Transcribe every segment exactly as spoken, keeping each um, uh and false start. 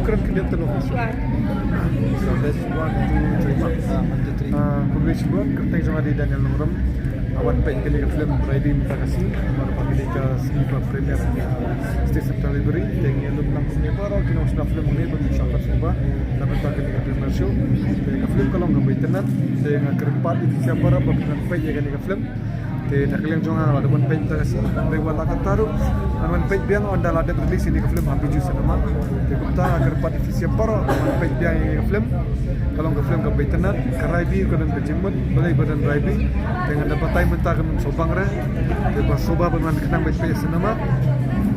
Kren khyndiat te lo. So, that's one, two, three. Ah, one, two, three. Ah, khublei shibun, kyrteng jong nga dei Daniel Nongrum. Nga wan peit ïa kane ka film Raibi mynta ka sngi. Namar ba kane ka sngi ba premiere, ah, State Central Library. Te ngi ïa lum lang kumne baroh ki nongshna film kumne ba ki shah pat sngewbha na bynta kane ka premiere show. Te ka film ka long kaba itynnad. Te nga kyrpad ïa phi sha baroh ba phin wan peit ïa kane ka film. Te na ka liang jong nga, nga la dep wan peit mynta ka sngi, hynrei wat la katta ruh ngan wan peit biang ynda la dep release ïa kane ka film ha Bijou Cinema. Te kumta nga kyrpad ïa phi sha baroh ban wan peit biang ïa kane ka film. Ka long ka film kaba itynnad, ka Raibi ka don ka jingmut, balei ba don Raibi. Te ngan da batai mynta ka num sawbang re. Te ba sngewbha ban wan khnang ban peit ha cinema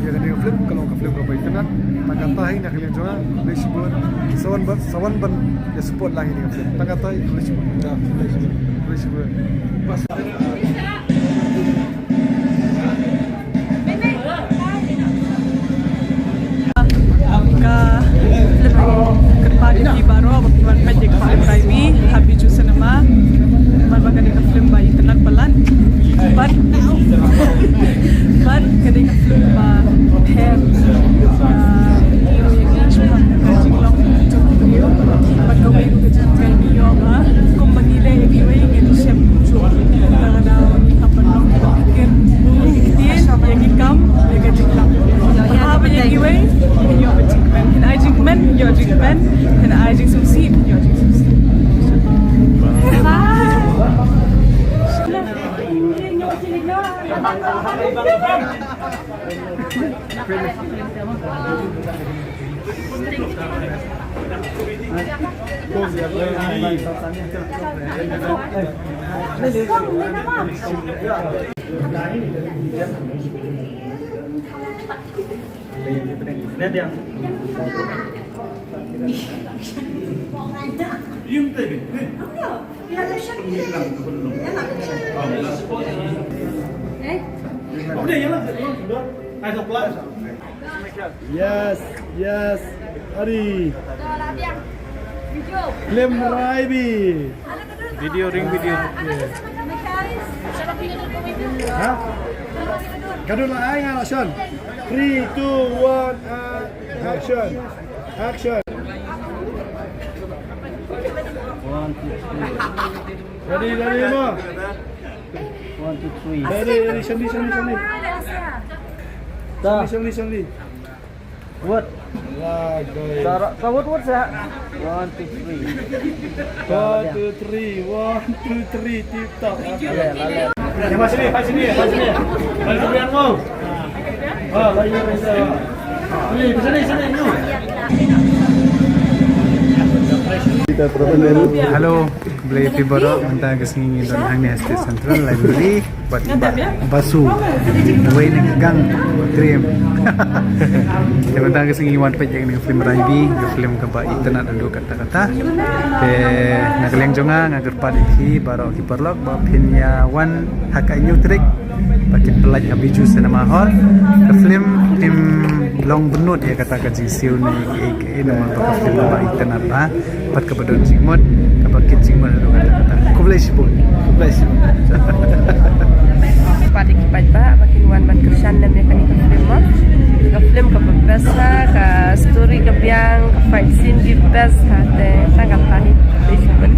ïa kane ka film, ka long ka film kaba itynnad. Tang katta hi na ka liang jong nga, khublei shibun. Sa wan ban, sa wan ban ïa support lang ïa kane ka film. Tang katta hi, khublei shibun. Khublei shibun. Bas. Ka film, kyrpad ïa phi baroh ba phin wan peit ïa ka film Raibi ha Bijou Cinema. Namar ba kane ka film ba itynnad palat. Bad, bad kane ka film ba pher, ah, ïa ngi shuwa ka jinglong jong ki briew. Bad kawei ka jingkyrmen ïa nga, kumba ngi leh ïa kiwei, ngi shem kumjuh. Ka da ngi hap ban long kiba ktien, ktien ïa ki kam, ïa ka jingkyrmen. Haba ïa kiwei, ïa ka jingkyrmen. Hynrei ai jingkmen, ïa ka jingkmen. Hynrei ai jingsngewsih, ïa ka jingsngewsih. Yes, yes. Ari. Film Raibi. Video, ring video. Ha? Ka don la ai nga la action. Three, two, one, and action. Action. One, two, three. Ready, ready, mo. One, two, three. Ready, ready, Shandy, Shandy, Shandy. Shandy, Shandy, Shandy. What? Lah, guys. Sa, sa, what, what, sa? One, two, three. One, two, three. One, two, three. Tip top. Leh, leh, leh. Yang sini, sini, sini. Balik kemudian, mo. Ah, lagi, lagi, lagi. Sini, sini, sini, nyuh. Hello. Khublei phi baroh, mynta ka sngi ngi don hangne ha State Central Library bad Bah Basu, uwei na ki gang Trim. Te mynta ka sngi ngi wan peit ïa kane ka film Raibi, ka film kaba itynnad haduh katta katta. Te na ka liang jong nga, nga kyrpad ïa phi baroh ki paralok ba phin ïa wan ha ka hynñiew tarik ba kin pyllait ha Bijou Cinema Hall. Ka film phim long bynnud ïa kata ka jingsiew ne kiei kiei, namar ba ka film ba itynnad bha. Bad kaba don jingmut, kaba kit jingmut haduh katta katta. Khublei shibun. Khublei shibun. Pat ïa ki paidbah ba kin wan ban kyrshan lem ïa kane ka film mo. Ka film kaba best ha, ka story ka biang, ka fight scene ki best ha, te tang katta hi. Khublei shibun.